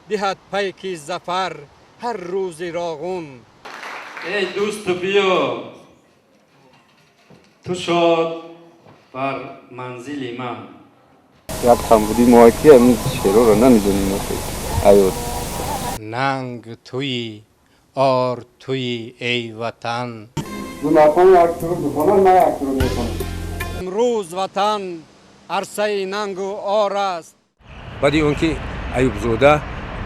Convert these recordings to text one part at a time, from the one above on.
Диҳад пайки зафар ҳар рӯзи Роғун. Эй дӯсту биё, ту шод бар манзили ман. Як камбуди мо ки ҳамин шеърҳоро намедонем ҳаёт. Нанг туӣ, ор туӣ, эй ватан. Гунахон як суруд бихонад, ман як суруд мехонам. Имрӯз ватан арсаи нангу ор аст. Баъди он ки Аюбзода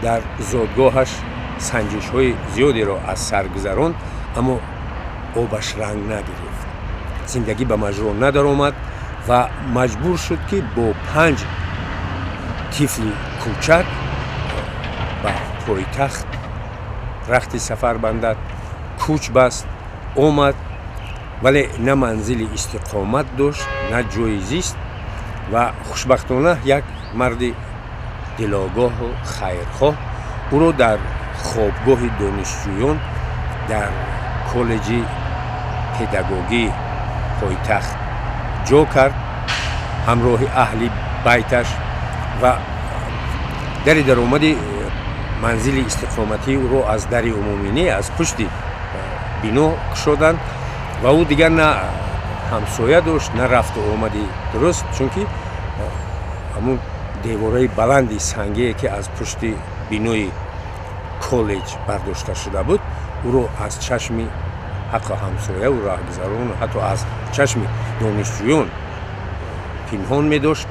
дар зодгоҳаш санҷишҳои зиёдеро аз сар гузаронд, аммо обаш ранг нагирифт, зиндагӣ ба маҷро надаромад ва маҷбур шуд, ки бо панҷ тифли кӯчак ба пойтахт рахти сафар бандад. Кӯч баст, омад, вале на манзили истиқомат дошт, на ҷои зист. Ва хушбахтона як марди дилогоҳу хайрхоҳ ӯро дар хобгоҳи донишҷӯён дар коллеҷи педагогии пойтахт ҷо кард ҳамроҳи аҳли байташ ва дари даромади манзили истиқоматии ӯро аз дари умумӣ не, аз пушти бино кушоданд. Ва ӯ дигар на ҳамсоя дошт, на рафту омади дуруст, чунки ҳамун девораи баланди сангие, ки аз пушти бинои коллеҷ бардошта шуда буд, ӯро аз чашми ҳатто ҳамсояву раҳгузарону ҳатто аз чашми донишҷӯён пинҳон медошт.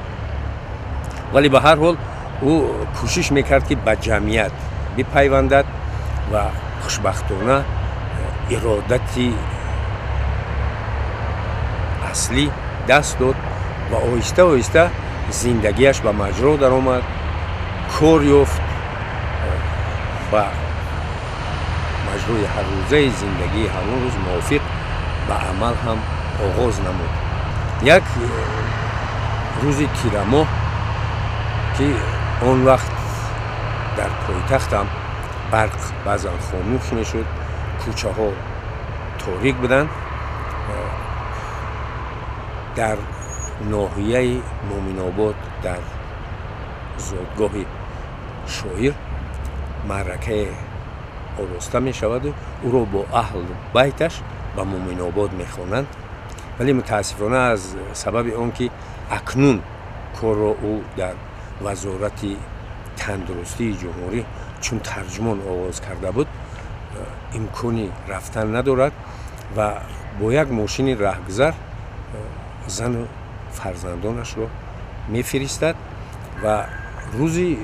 Вале ба ҳар ҳол ӯ кӯшиш мекард, ки ба ҷамъият бипайвандад ва хушбахтона иродати аслӣ даст дод ва оҳиста оҳиста зиндагиаш ба маҷро даромад, кор ёфт, ба маҷрои ҳаррӯзаи зиндагии ҳамон рӯз мувофиқ ба амал ҳам оғоз намуд. Як рӯзи тирамоҳ, ки он вақт дар пойтахтам барқ баъзан хомӯш мешуд, кӯчаҳо торик буданд, дар ноҳияи Муъминобод, дар зодгоҳи шоир, маъракае ороста мешаваду ӯро бо аҳлу байташ ба Муъминобод мехонанд. Вале мутаассифона аз сабаби он ки акнун корро ӯ дар Вазорати тандурустии ҷумҳурӣ чун тарҷумон оғоз карда буд, имкони рафтан надорад ва бо як мошини раҳгузар зану фарзандонашро мефиристад. Ва рӯзи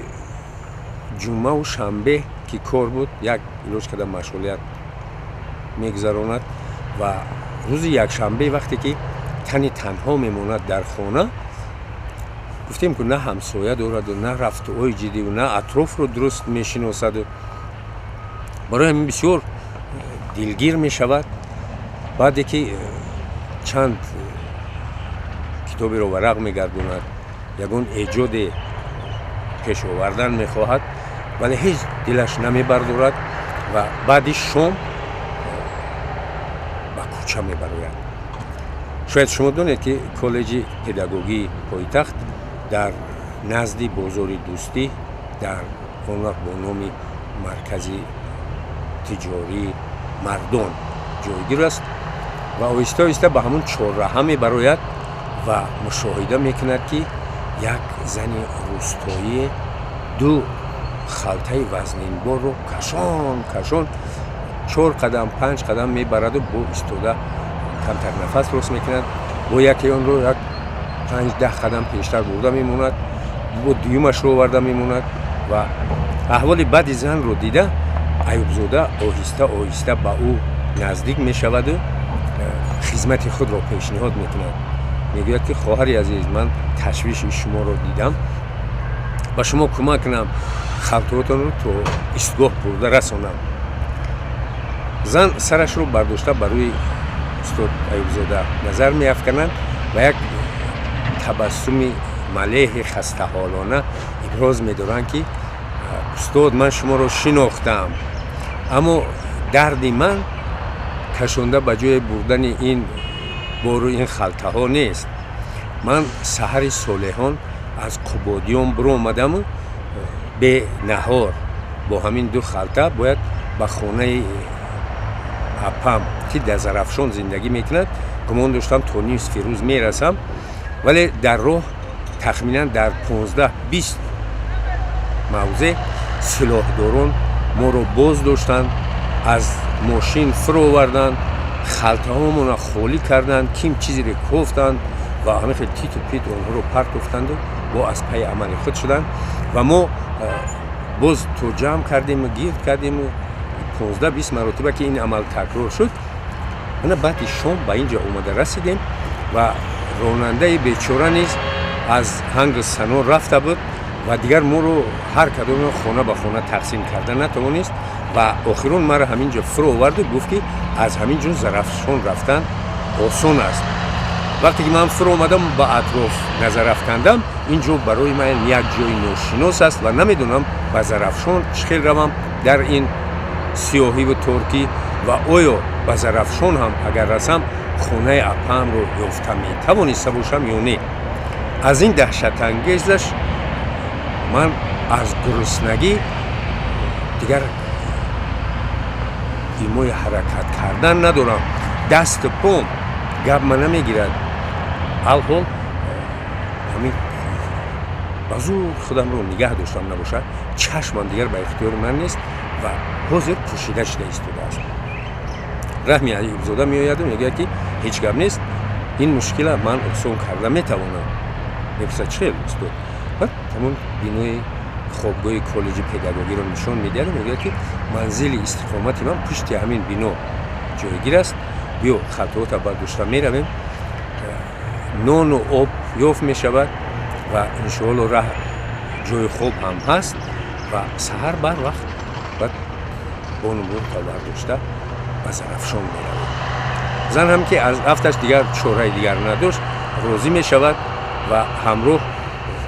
ҷумъаву шанбе, ки кор буд, як илоҷ карда машғулият мегузаронад. Ва рӯзи якшанбе, вақте ки тани танҳо мемонад дар хона, гуфтем ку, на ҳамсоя дораду, на рафтуои ҷиддиву, на атрофро дуруст мешиносаду, барои ҳамин бисёр дилгир мешавад. Баъде ки чанд китоберо варақ мегардонад, ягон эҷоде пеш овардан мехоҳад, вале ҳеҷ дилаш намебардорад ва баъди шом ба кӯча мебарояд. Шояд шумо донед, ки коллеҷи педагогии пойтахт дар назди бозори Дӯстӣ, дар он вақт бо номи маркази тиҷории Мардон, ҷойгир аст. Ва оҳиста оҳиста ба ҳамун чорраҳа мебарояд ва мушоҳида мекунад, ки як зани рустоӣ ду халтаи вазнинборро кашон кашон чор қадам, панҷ қадам мебараду бо истода камтар нафас рост мекунад, бо яке онро як 5-10 қадам пештар бурда мемонад, бо дуюмашро оварда мемонад. Ва аҳволи бади занро дида, Аюбзода оҳиста оҳиста ба ӯ наздик мешаваду хизмати худро пешниҳод мекунад. Мегӯяд, ки хоҳари азиз, ман ташвиши шуморо дидам, ба шумо кӯмак кунам, халтаотонро то истгоҳ бурда расонам. Зан сарашро бардошта ба рӯи устод Аюбзода назар меафкананд ва як табассуми малеҳи хастаҳолона иброз медоранд, ки устод, ман шуморо шинохтам, аммо дарди ман кашонда ба ҷои бурдани ин бору ин халтаҳо нест. Ман саҳари солеҳон аз Қубодиён биромадаму бенаҳор Бо ҳамин ду халта бояд ба хонаи апам, ки дар Зарафшон зиндагӣ мекунад, гумон доштам то нисфи рӯз мерасам, вале дар роҳ тахминан дар 15-20 мавзеъ силоҳдорон моро боз доштанд, аз мошин фуроварданд, халтаҳомонро холӣ карданд, ким чизере кофтанд ва ҳамин хел титу пит онҳоро партофтанду бо аз пайи амали худ шуданд. Ва мо боз то ҷамъ кардему гирд кардему 15-20 маротиба ки ин амал такрор шуд, ана баъди шом ба ин ҷо омада расидем. Ва ронандаи бечора низ аз ҳанги сано рафта буд ва дигар моро ҳар кадоме хона ба хона тақсим карда натавонист ва охирон маро ҳамин ҷо фуроварду гуфт, ки аз ҳамин ҷо Зарафшон рафтан осон аст. Вақте ки ман фуромадам, ба атроф назар афкандам, ин ҷо барои ман як ҷои ношинос аст ва намедонам ба Зарафшон чӣ хел равам дар ин сиёҳиву торкӣ ва оё ба Зарафшон ҳам агар расам, хонаи апаамро ёфта метавониста бошам ё не. Аз ин даҳшатангезаш ман аз гуруснагӣ дигар имои ҳаракат кардан надорам, дасту пом гап ма намегирад. Алҳол ҳамин ба зур худамро нигаҳ доштам, набошад чашмам дигар ба ихтиёри ман нест ва ҳозир пӯшида шуда истодааст. Раҳми Аюбзода меояду мегӯяд, ки ҳеҷ гап нест, ин мушкила ман осон карда метавонам. Мепурсад: чӣ хел, устод? Баъд ҳамон бинои хобгоҳи коллеҷи педагогиро нишон медиҳаду мегӯяд, ки манзили истиқомати ман пушти ҳамин бино ҷойгир аст. Биё, халтаҳота бардошта меравем, нону об ёфт мешавад ва иншоалло раҳ ҷои хоб ҳам ҳаст ва саҳар бар вақт баъд бонубонта бардошта ба Зарафшон меравем. Зан ҳам, ки аз рафташ дигар чораи дигар надошт, розӣ мешавад ва ҳамроҳ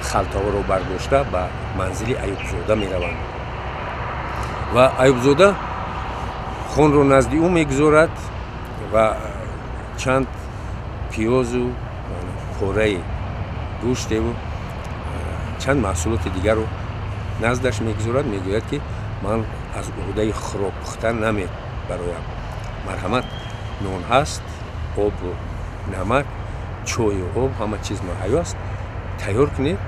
халтаҳоро бардошта ба манзили Аюбзода мераванд. Ва Аюбзода хонро назди ӯ мегузорад ва чанд пиёзу пораи гӯштеву чанд маҳсулоти дигарро наздаш мегузорад. Мегӯяд, ки ман аз уҳдаи хӯрок пухтан намебароям, марҳамат, нон ҳаст, обу намак, чою об, ҳама чиз муҳайё аст, тайёр кунед.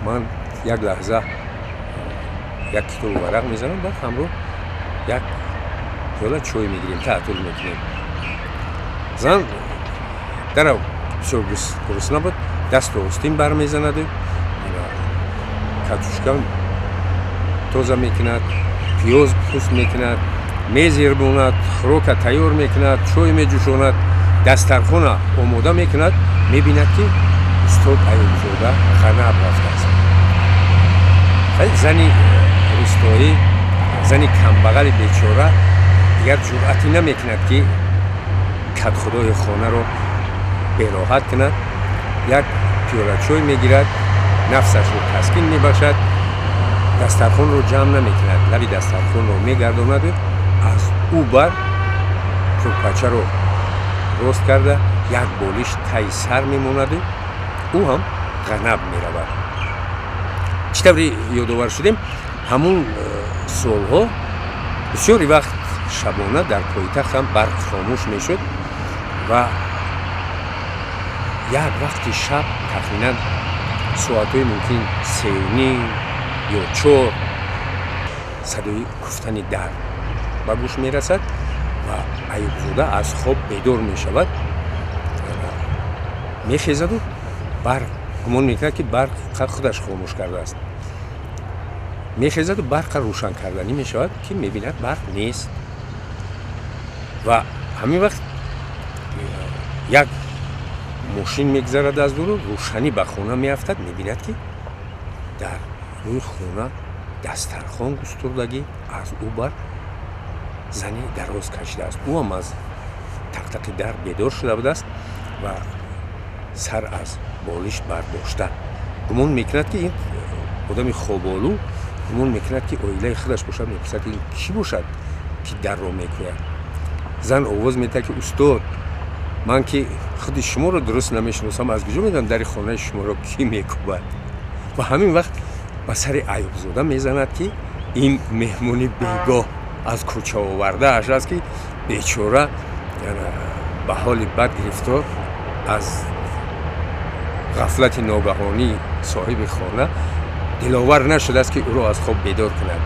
Ман як лаҳза як китобу варақ мезанам, баъд ҳамроҳ як пиёла чой мегирем, таътул мекунем. Зан дарав бисёр гурусна буд, дасту остин бармезанаду картошка тоза мекунад, пиёз пӯст мекунад, мезирбонад, хӯрока тайёр мекунад, чой меҷӯшонад, дастархона омода мекунад. Мебинад, ки устод Аюбзода ғанаб рафтааст. Зани рустоӣ, зани камбағали бечора дигар ҷуръатӣ намекунад, ки кадхудои хонаро бероҳат кунад. Як пиёла чой мегирад, нафсашро таскин мебахшад, дастархонро ҷамъ намекунад, лаби дастархонро мегардонаду аз ӯ бар кӯрпачаро рост карда, як болиш таи сар мемонаду ӯ ҳам ғанаб меравад. Чӣ тавре ёдовар шудем, ҳамун солҳо бисёри вақт шабона дар пойтахт ҳам барқ хомӯш мешуд. Ва як вақти шаб, тахминан соатҳои мумкин 3:30 ё 4, садои куфтани дар ба гӯш мерасад ва Аюбзода аз хоб бедор мешавад. Мехезаду барқ, гумон мекунад, ки барқ худаш хомӯш кардааст. Мехезаду барқа рӯшан карданӣ мешавад, ки мебинад, барқ нест. Ва ҳамин вақт як мошин мегузарад аз дуру, рӯшанӣ ба хона меафтад. Мебинад, ки дар рӯи хона дастархон густурдагӣ, аз ӯ бар зане дароз кашидааст. Ӯ ҳам аз тақтақи дар бедор шуда будааст ва сар аз болиш бардошта, гумон мекунад, ки ин одами хоболу гумон мекунад, ки оилаи худаш бошад. Мепурсад, ин кӣ бошад, ки дарро мекӯяд? Зан овоз медиҳад, ки устод, ман ки худи шуморо дуруст намешиносам, аз куҷо медонам дари хонаи шуморо кӣ мекӯбад? Ва ҳамин вақт ба сари Аюбзода мезанад, ки Ин меҳмони бегоҳ аз кӯча овардааш аст, ки бечора ба ҳоли бад гирифтор аз ғафлати ногаҳонии соҳиби хона диловар нашудааст, ки ӯро аз хоб бедор кунад.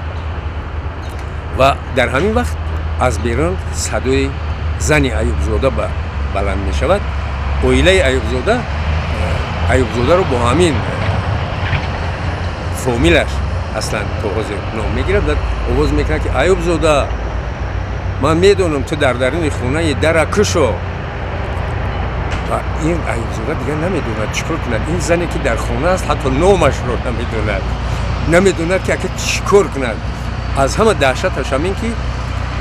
Ва дар ҳамин вақт аз берун садои зани Аюбзода баланд мешавад. Оилаи Аюбзода Аюбзодаро бо ҳамин фомилаш аслан то ҳозир ном мегирад ва овоз мекунад, ки Аюбзода, ман медонам, ту дар даруни хонаи, дара кушо. Ва ин Аюбзода дигар намедонад, чӣ кор кунад. Ин зане, ки дар хона аст, ҳатто номашро намедонад, намедонад, ки ака чӣ кор кунад. Аз ҳама даҳшаташ ҳамин, ки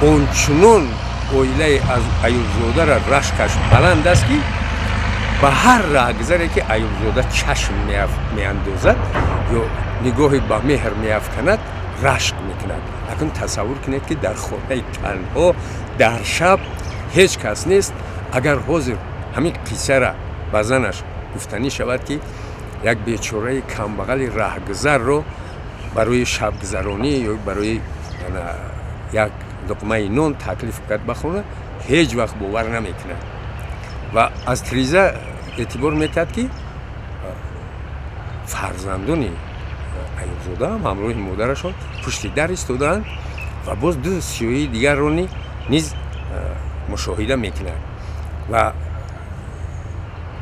ончунон оилаи аз Аюбзодара рашкаш баланд аст, ки ба ҳар раҳгузаре, ки Аюбзода чашм меандозад ё нигоҳи ба меҳр меафканад, рашк мекунад. Акнун тасаввур кунед, ки дар хонаи танҳо, дар шаб, ҳеҷ кас нест. Агар ҳозир ҳамин қиссара ба занаш гуфтанӣ шавад, ки як бечораи камбағали раҳгузарро барои шабгузаронӣ ё барои як луқмаи нон таклиф кард ба хона, ҳеҷ вақт бовар намекунад. Ва аз тиреза эътибор метиҳад, ки фарзандони Аюбзода ҳам ҳамроҳи модарашон пушти дар истодаанд ва боз ду сиёҳии дигарро низ мушоҳида мекунад. Ва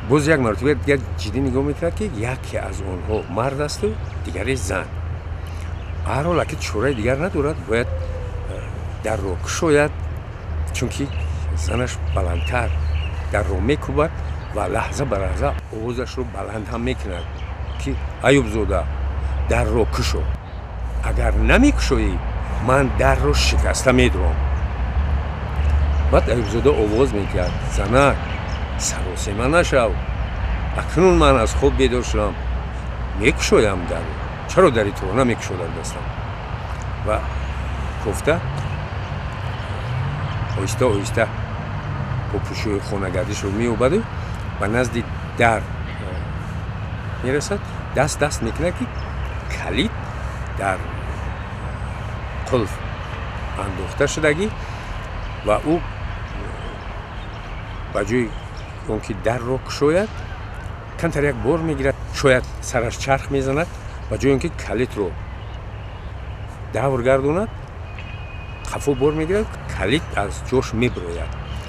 боз як маротиба дигар ҷиддӣ нигоҳ мекунад, ки яке аз онҳо мард асту дигаре зан. Баҳарҳол, аки чораи дигар надорад, бояд дарро кушояд, чунки занаш баландтар дарро мекӯбад ва лаҳза ба лаҳза овозашро баланд ҳам мекунад, ки Аюбзода, дарро кушо, агар намекушоӣ, ман дарро шикаста медурам. Баъд Аюбзода овоз медиҳад: занак, саросема нашав, акнун ман аз хоб бедор шудам, мекушоям дарро, чаро дари туро намекушодам дастам? Ва кофта оҳиста оҳиста попӯшиҳои хонагардишро меёбаду ба назди дар мерасад. Даст даст мекунад, ки калид дар қулф андохта шудагӣ. Ва ӯ ба ҷои он ки дарро кушояд, камтар як бор мегирад, шояд сараш чарх мезанад, ба ҷои он ки калидро давр гардонад, қафо бор мегирад, калид аз ҷош мебирояд,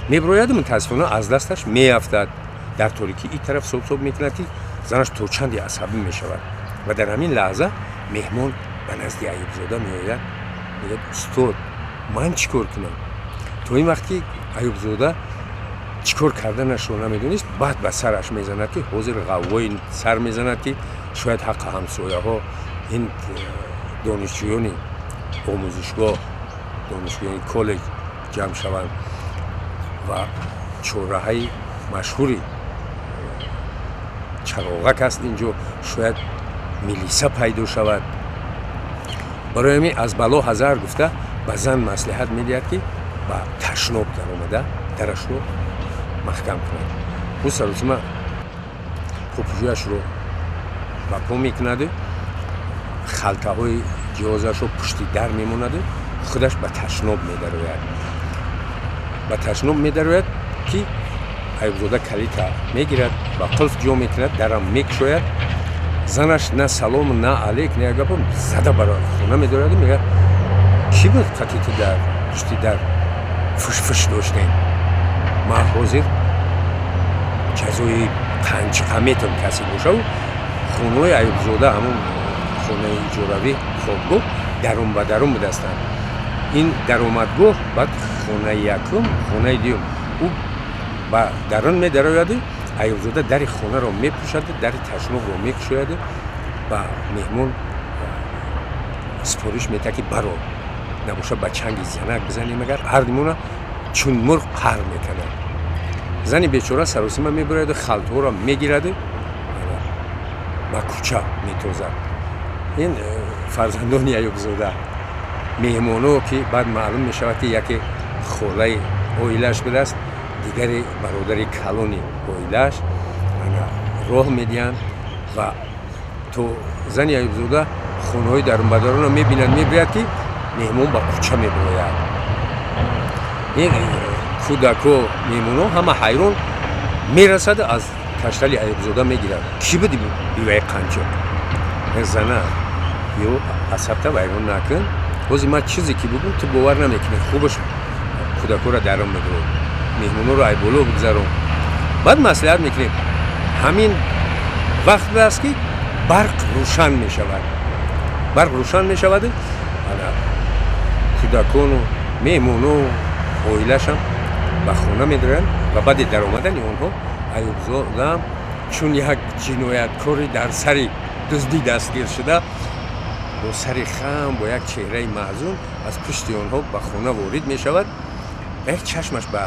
мебирояду мутаассифона аз дасташ меафтад. Дар торикӣ ин тараф соб-соб мекунад, ки занаш то чанде асабӣ мешавад. Ва дар ҳамин лаҳза меҳмон ба назди Аюбзода меояд, мегӯяд: устод, ман чӣ кор кунам? То ин вақт ки Аюбзода чӣ кор карданашро намедонист, баъд ба сараш мезанад, ки ҳозир ғаввои сар мезанад, ки шояд ҳаққи ҳамсояҳо, ин донишҷӯёни омӯзишгоҳ, донишҷӯёни коллеҷ ҷамъ шаванд ва чорраҳаи машҳури Чароғак аст инҷо, шояд милиса пайдо шавад. Барои ҳамин аз бало ҳазар гуфта, ба зан маслиҳат медиҳад, ки ба ташноб даромада, дарашро маҳкам кунад. Ӯ саросима попӯшиашро ба по мекунаду халтаҳои ҷиҳозашро пушти дар мемонаду худаш ба ташноб медарояд. Ба ташноб медарояд, ки Аюбзода калита мегирад, ба қулф ҷо мекунад, дарам мекушояд. Занаш на салом, на алейк, на гапо зада ба хона медорояду мегӯяд: кӣ буд, қати ту дар пушти дар фушфуш доштем? Ман ҳозир ҷазои қанчиқа метам, касе бошаву. Хонаҳои Аюбзода, ҳамон хонаи иҷоравӣ, хобгоҳ дарун ба дарун будастанд. Ин даромадгоҳ, баъд хонаи якум, хонаи дуюм. Ӯ ба дарун медарояду Аюбзода дари хонаро мепӯшаду дари ташнобро мекушояду ба меҳмон супориш метиҳад, ки баро, набошад ба чанги занак бизанем, агар ҳардимона чун мурғ пар мекунад. Зани бечора саросима мебарояду халтҳоро мегираду ба кӯча метозад. Ин фарзандони Аюбзода, меҳмоно, ки баъд маълум мешавад, ки яке холаи оилааш будааст, дигаре бародари калони оилааш, роҳ медиҳанд. Ва то зани Аюбзода хонаҳои дарунбадаронро мебинад, мебинад, ки Меҳмон ба кӯча мебирояд. Кӯдако, меҳмонҳо ҳама ҳайрон. Мерасад, аз каштали Аюбзода мегирад: «Кӣ буди, биваи қанчоқ?» «Зана, ё асабта вайрон накун. Ҳозир ман чизе ки бугум, ту бовар намекунӣ. Хубаш, кӯдакҳоро дарон мебурем, меҳмонҳоро айболо бигзарон, баъд маслиҳат мекунем». Ҳамин вақт аст, ки барқ рӯшан мешавад. Барқ рӯшан мешавад. Кӯдакону меҳмону оилашам ба хона медароянд ва баъди даромадани онҳо Аюбзодаам чун як ҷинояткори дар сари дуздӣ дастгир шуда, бо сари хам, бо як чеҳраи маҳзун аз пушти онҳо ба хона ворид мешавад ва як чашмаш ба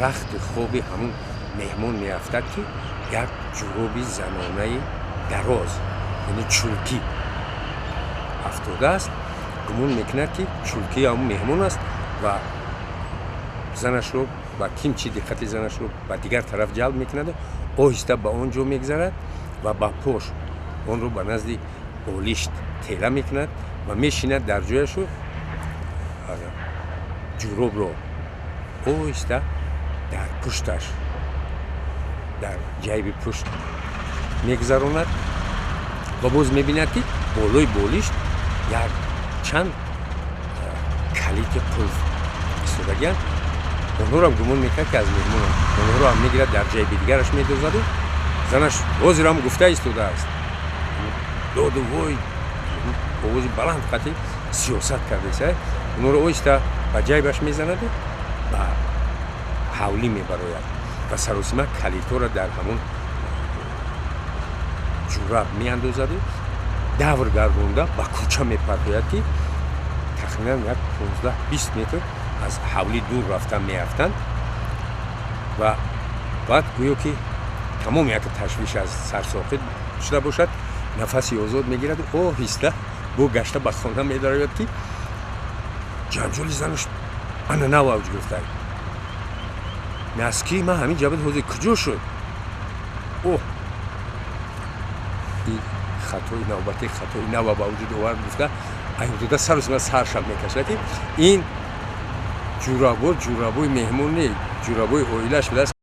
рахти хоби ҳамун меҳмон меафтад, ки як ҷуроби занонаи дароз, яъне чулкӣ, афтодааст. Гумон мекунад, ки чулкии ҳамун меҳмон аст ва занашро ба кимчи диққати занашро ба дигар тараф ҷалб мекунаду оҳиста ба он ҷо мегзарад ва ба пош онро ба назди болишт тела мекунад ва мешинад дар ҷояшу ҷуробро оҳиста дар пушташ, дар ҷайби пушт мегузаронад ва боз мебинад, ки болои болишт як чанд калити қулф истодагианд. Онҳоро гумон мекард, ки аз меҳмонанд. Онҳоро ҳам мегирад, дар ҷайби дигараш медозаду занаш ҳозирам гуфта истодааст: доду вой, овози баланд қатӣ сиёсат кардеса. Онҳоро оҳиста ба ҷайбаш мезанаду ба ҳавлӣ мебарояд ва саросима калитҳоро дар ҳамон ҷураб меандозаду давр гардонда ба кӯча мепартояд, ки тахминан як 15-20 метр аз ҳавлӣ дур рафта меафтанд. Ва баъд гӯё ки тамоми як ташвиш аз сар соқит шуда бошад, нафаси озод мегираду оҳиста бо гашта ба хона медарояд, ки ҷанҷоли занаш ана нав авҷ гирифта: «Носки ман ҳамин ҷабад ҳозир куҷо шуд?» Оҳ, хатои навбатӣ, хатои нава ба вуҷуд овард, гуфта Аюбзода сару саршам мекашад, ки ин ҷурабо ҷурабои меҳмон не, ҷурабои оилаш будааст.